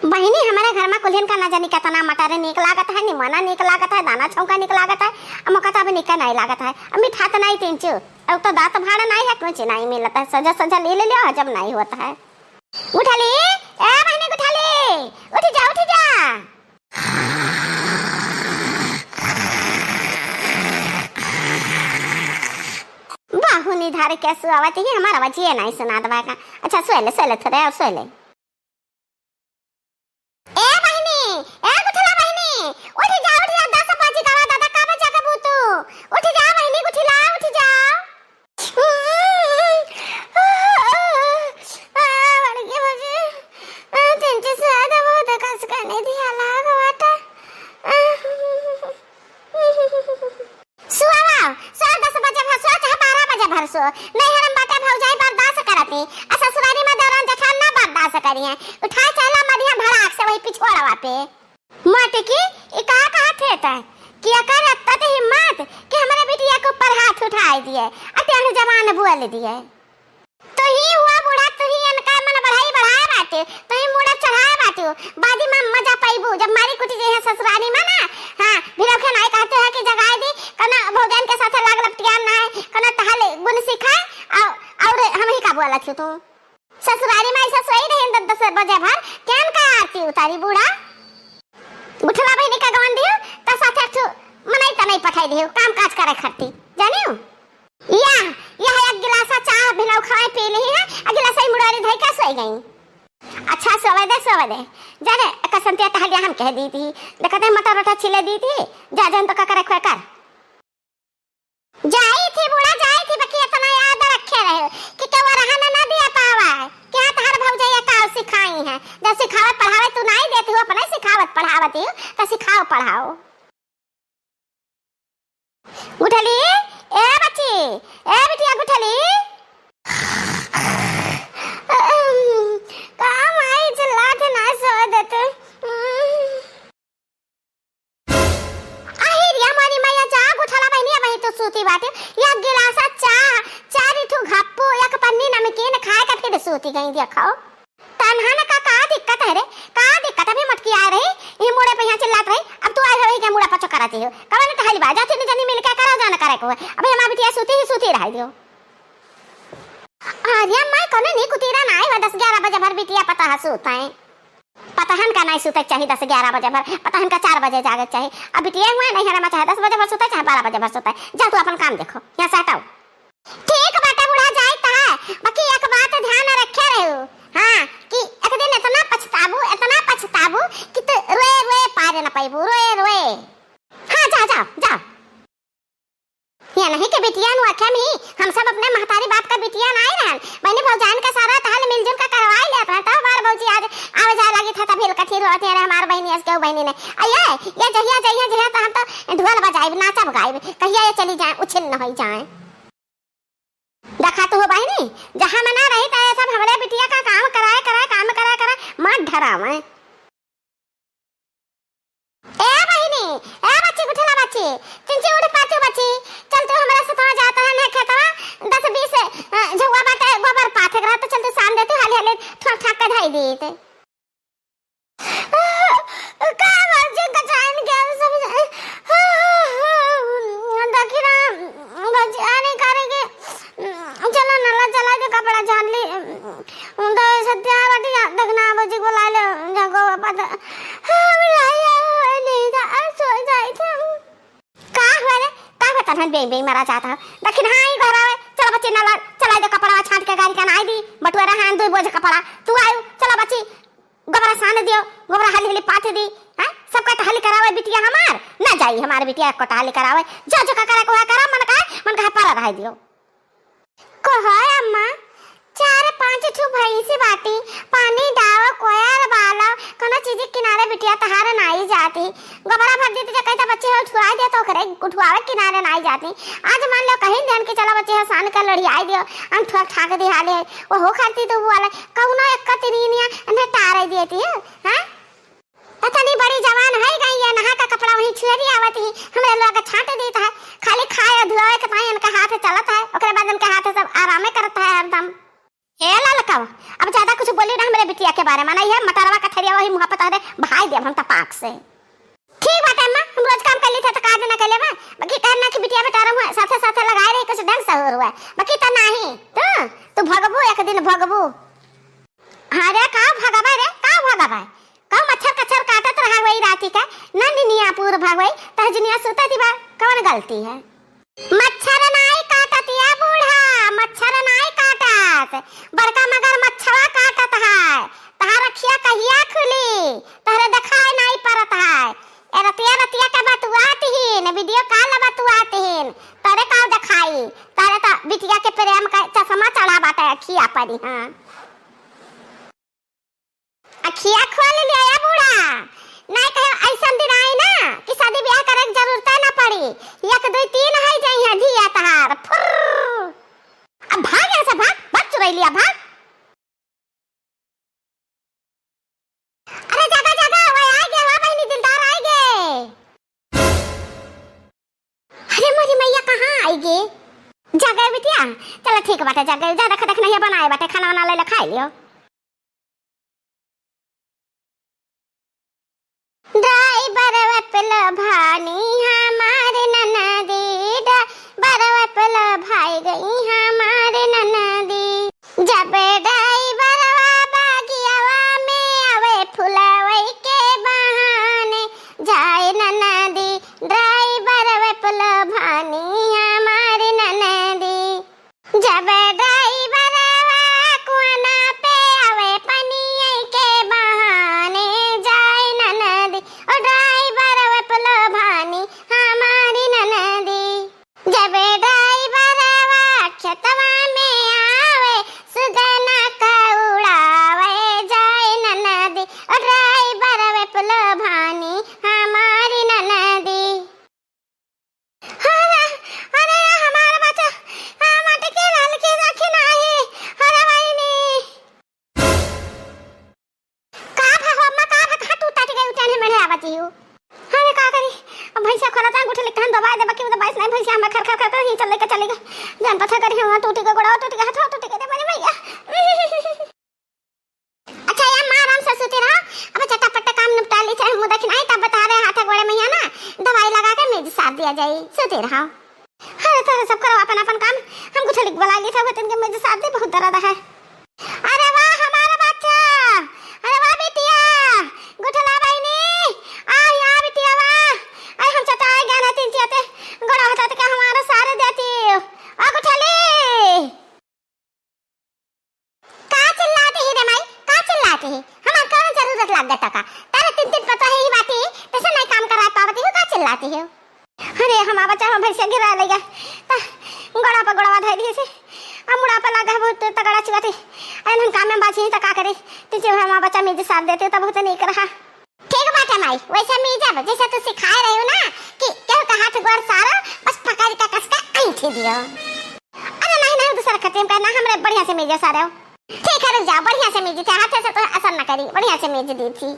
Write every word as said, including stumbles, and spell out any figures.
बहिनी, हमरे घर मा कुल्हिन का ना जानी केतना मटर नीक लागत है, निमोना नीक लागत है, दाना छौंका नीक लागत है, अब मोका तो अब नीक नाई लागत है, अब मिठात नाई तिनचू, अब तो दाँत भाड़ा नाई है, कुछ नाई मिलत है, सजा सजा ले ले लियो, हजम नाई होत है। गुठली, ए बहिनी गुठली, उठ जा, उठ जा। बहुनी धार के सुआवत ही, हमार आवाजिए नाई सुनात बा का। अच्छा, सोए ले, सोए ले, थोड़े और सोए ले। ए बहिनी, ए गुठला बहिनी, उठ जा, उठ जा, दस बज गवा, दादा, का बजा के बूतू? उठ जा बहिनी गुठला, उठ जा। आ, बड़की भौजी, आ, तिनचू से ज्यादा बहुत कस के नहीं दिया लाग बाटा। सुआवा, सो दस बजे भर सो, चाहे बारह बजे भर सो। नैहर में बाटे भौजाई बर्दाश्त करती, आ ससुरारी में देवरान जेठान ना बर्दाश्त करिहैं। उठाए चला मरिया भड़ाक से वही पिछोड़वा पे। मोटकी, ई का कहत है तै? कि एकर एतना हिम्मत कि हमरे बिटिया के ऊपर हाथ उठाए दिए, आ टेढ़ जबान बोल दिए। तू ही हुआ बूढ़ा, तू ही इनका मन बढ़ाई बढ़ाए बाटे, तू ही मूड़ा चढ़ाए बाटे। बादी में मजा पाइबू, जब मारी कुटी जे है ससुरारी में ना। हाँ, भिरौखे नाई कहते हैं कि जगाए दी, कना भौजाइन के साथ लाग लपटियान ना है, कना तहाले गुण सिखाए, और, और हम ही का बोलत हो तू। ससुरारी में ऐसा सोई रही दस, दस बजे भर, केन का आरती उतारी बूढ़ा? गुठला बहिनी का गवन दियो, त साथे एक ठो मनई तनई पठाई दियो, काम काज करे खरती, जानियो? या, यह एक गिलासा चाह बिना उखवाए पी ली है, आ गिलासा ही मुड़ारी धई के सोई गई। अच्छा, सोवे दे, सोवे दे। जा रे, कसंतिया टहलिया हम कह दी थी। देखते हैं, मटर उटर छिले दी थी। जा, जा, हम तो का करे खुए कर। जाई थी बूढ़ा, जाई थी, बाकी इतना याद रखे रहे कि केहू रहन ना दिया पावा है कि हाँ, तहार भौजैया का सिखाई है। जब सिखावत पढ़ावे तू नहीं देती हो, अपने सिखावत पढ़ावत ही, तो सिखाओ पढ़ाओ। गुठली, ए बच्ची, ए बिटिया गुठली। का माई चिल्लात है, ना सोवे देते। आही रे मोरी मैया, जा गुठला बहिनी, अबही तू सूती बाटे। या गिलासा चाह, चार ठू घप्पू, एक पन्नी नमकीन खाए के फिर सूती गई, देखो। तनहन का का दिक्कत है रे? का दिक्कत? अभी मोटकी आए रही, ई मुड़े पे यहाँ चिल्लात रही, अब तू आए रही के मुड़ा पचो कराती हो। कवन टहल बा, जाती नहीं जानी मिल के करा जाना करे को। अभी हमार बिटिया सूती ही सूती रह दियो। अरे माई, कोनो नी कुतीरा ना आए, दस ग्यारह बजे भर बिटिया पता है सूत है। पतहन का नाई सुते चाही दस ग्यारह बजे भर, पतहन का चार बजे जागे चाही। अब बिटिया हुआ नहीं है रमा, चाहे दस बजे भर सुते, चाहे बारह बजे भर सुते, जा तू अपन काम देखो, यहाँ से हटाओ। ठीक बाटे बूढ़ा, जाइत है, बाकी एक बात ध्यान रखे रहू, हाँ, कि एक दिन इतना पछताबू, इतना पछताबू कि तू रोए रोए पार न पैबू, रोए रोए। हाँ, जा, जा, जा। ये नहीं के बिटिया नु अखे मी, हम सब अपने महतारी बाप का बिटिया नाई रहन। बहनी भौजाइन का सारा तहल मिलजुल का करवाई लेत रहन। तब हमार भौजी आज आवे जाए लगी था, तब हिल कठी रोते रहे हमार बहनी, आज केहू बहनी नहीं। अये, ये जहिया, जहिया, जहिया तो हम तो ढोल बजाइब, नाचब गाइब, कहिया ये चली जाए, उछिन्न होई जाए। देखा तू हो बहनी, जहाँ मना रही तो ये सब हमरे बिटिया का काम कराए, कराए, काम कराए, कराए, मत डरावे। ए बहिनी, ए बच्ची, गुठला बच्ची, चिंची उठ पाती बच्ची, चल तू हमरा साथ जाता है ना खेतवा, दस बीस, अ, झउआ बाटे गोबर पाथे करा, तो चल तू सान दे तू हाली हाली ठोक ठाक के धई दीत। का बच्ची कचाइन के हम सब, देखी ना, बच्ची आने करे के, चला नाला चला दे, कपड़ा झाड़ ली। उनका सत्या बाटी जा, देखना बजी को ला ले, जा को पता। हम नहीं जा, नहीं जा, और सो जाए थे। का हुआ रे? का हुआ तनहन बेंग बेंग मारा जाता है? दखिन हाँ ही घर आवे, चला बच्ची नाला, चला दे कपड़ा छांट के गाड़ी का ना आई दी, बटुआ रहा दो बोझ कपड़ा, तू आयु, चला बच्ची, गोबरा सान दियो, गोबरा हाली हाली पाथ दी, हैं? सबका टहली करावे बिटिया हमार, ना जाई हमार बिटिया को टहली करावे, जो जो का करे को है करा, मन का, मन का है पारा रह दियो। कहो अम्मा, चार पाँच ठो भैंसी बाटी, पानी डाव, कोयर बालो, कोनो चीज किनारे बिटिया तहार नाई जाती। गोबरा भर देती जो कहता बच्चे हो उठवाई दे तो ओकरे उठवावे किनारे नाई जाती। आज मान लो कहीं देन के चला बच्चे हो सान के लड़ियाई दियो, हम ठोक ठाक दिहाले, वो हो खाती तो वो वाला कौनो एक कतरीनिया ने टारे देती है, हैं? इतनी बड़ी जवान है गई है, नहा का कपड़ा वहीं छुएरी आवत ही, हमरे लोग छांट देत है, खाली खाए और धुआए के ताई इनका हाथ चलत है, ओकरे बाद इनके हाथ सब आरामे करत है हरदम। हे लाल तब अब ज्यादा कुछ बोली ना हमरे बिटिया के बारे में, ना ये मटरवा कथरिया वही मुँह पर तोहरे भाई देब हम तपाक से। ठीक बाटे अम्मा, हम रोज काम कर ली थे तो काज ना कर लेबा, बाकी कहना कि बिटिया बेटा रहुआ साथे साथे लगाए रही कुछ ढंग से हो रहुआ, बाकी तो नाही। तू, तू भगबू, एक दिन भगबू। अरे का भगबा रे, का भगबा? कहूँ मच्छर कच्छर काटत रहा वही राती का, ना निनिया पूर भगवई, तहजनिया सुतत बा, कवन गलती है? मच्छर नाई काटत या बूढ़ा, मच्छर नाई काटत। बड़का मगर मच्छवा काटत है। तहार अखिया कहिया खुली? तहरे देखाई नाई परत है। ए रतिया रतिया के बतुआत हीन, video call बतुआत हीन। तहरे का देखाई? तहरे तो बिटिया के प्रेम का चश्मा चढ़ा बाटे अखिया पर, हाँ। अखिया खोल लिया या बूढ़ा, नहीं कहे ऐसन दिन आई ना कि शादी ब्याह करे के जरूरत ना पड़ी। एक, दुई, तीन है जाई है धिया तहार। फुर्र। अब भाग यहाँ से, भाग, भाग चुरैलिया, भाग। अरे जागा, जागा, वो आए गे, वाह बहिनी दिलदार आए गे। अरे मोरी मैया, कहाँ आई गे? जागा बिटिया, चला ठीक बाटे, जागा, जा रख देख नहीं बनाए बाटे, खाना वाना ले ले खाई लियो। Driver वपलो भानी हमार ननदी, driver वपलो भाई गई हमार ननदी। जब driver वा बागियावा में आवे फुलवई के बहाने, जाए ननदी, driver वपलो भानी हमार ननदी। जब driver वा कुआना पे आवे पनिया के बहाने, जाए ननदी, ओ driver वपलो भानी हमारी ननदी। जब driver वा खेतवा में आवे सुगना का उड़ावे, जाए ननदी, ओ driver वपलो भानी हमारी ननदी। अरे, अरे, हमार बच्चा, आ, मटकी रहल की रखी नाही। अरे, बहिनी। का भा हो, अम्मा, का भा, कहाँ टूट टाट गई, उठाने में आवत ही हो? अरे, का करी? अब भैंसिया खोला था, अंगूठे लिखा दबाए दे, बाकी दबाइस नहीं, भैंसिया हमें खर, खर, खर, खर, ही चल लेके चली गई। जान पता करी, हुआ टूटी के गोड़ा, टूटी के हाथ, टूटी के रे, मेरे भैया। अच्छा, या माँ आराम से सुते रहा। अब चटापट काम निपटा ली, चाहे मुँह देखना है, तब बता रहे हाथ गोड़े में यहाँ ना दवाई लगा के मेज सार दिया जाए। सुते रहा। अरे, तोहरे सब करो अपन अपन काम, हम गुठली के बुला ली था, वो तनके मेज सार दे, बहुत दर्द है। अरे वाह, हमारा बच्चा, अरे वाह बिटिया, गुठला बहिनी, आ यहाँ बिटिया वाह। अरे हम चटाए गए ना तीन चियाते, गोड़ा हटाते क्या हमारा सारे देती हो। ओ गुठली। का चिल्लात ही रे माई, का चिल्लात ही? हमार कौन जरूरत लाग गता का? तारे तीन तीन पता है ही बाती, तैसे नहीं काम करा पावती हो, का चिल्लात ही हो? अरे, हम आवा चाहो भैंसिया गिरा ले गया, ता गोड़ा पर गोड़वा धर दिए से, आ मुड़ा पर लागा बहुत तगड़ा चुआ थी। अरे, हम काम में बाजी ही तो का करे? तुझे हम आवा चा मेज सार देते तब बहुत नहीं रहा। ठीक बाटे माई, वैसे मीजब जैसे तू सिखाए रही हो ना कि केहू का हाथ गोड़ सारो, बस पकड़ के कस के ऐंठी दियो। अरे नहीं, नहीं, दूसरा खतम करना, हमरे बढ़िया से मीजो सारो। ठीक है, रुक जाओ, बढ़िया से मीजी थे, हाथे से तो असर न करी, बढ़िया से मीज दी थी।